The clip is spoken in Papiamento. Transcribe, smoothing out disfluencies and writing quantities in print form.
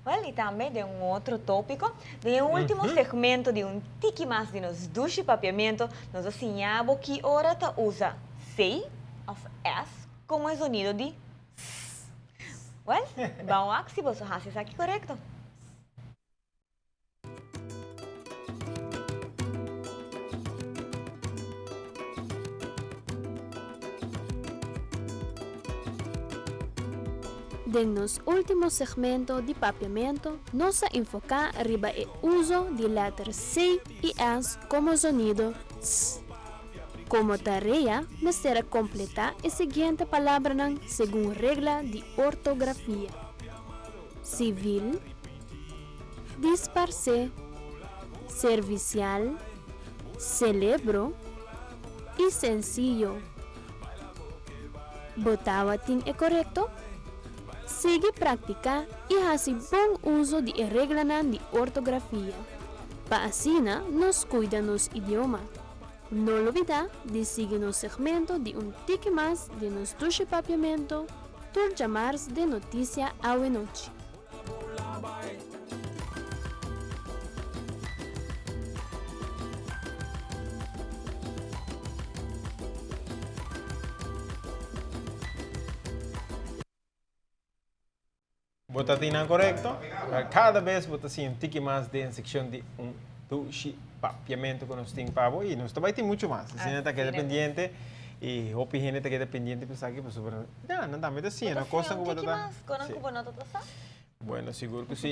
Wel, y tambe den un otro topico, den e ultimo segmento di Un Tiki Mas di nos Dushi Papiamento, nos a siña bo ki ora ta usa C of S como e zonido di S. Wel, ban wak si boso haci esaki corecto. Den nos último segmento di Papiamento nos a enfoká riba e uso di lèter C i S komo zonido s. Komo tarea mester a kompletá e siguiente palabranan segun regla di ortografia, sivil, disparsé, servisial, selebro i sensiyo. Bo tabatin e korekto? Sigui praktiká i hasi bon uso di e reglanan di ortografia, pa asina nos kuida nos idioma. No lubidá di sigui nos segmento di un tiki mas di nos dushi papiamento tur djamars den Notisia Awenochi. Bo ta tin nan korekto? Kada bes bo ta siña un tiki mas den sekshon di un dushi papiamentu ku nos tin pa bo i nos ta bai tin muchu mas. Asina ta keda pendiente i hopi hende ta keda pendiente pa esaki pasobra ya nan tambe ta siña no kosnan ku bo ta ta. Bo ta siña un tiki mas, konan ku bo no ta ta sa. Bueno, sigur ku si.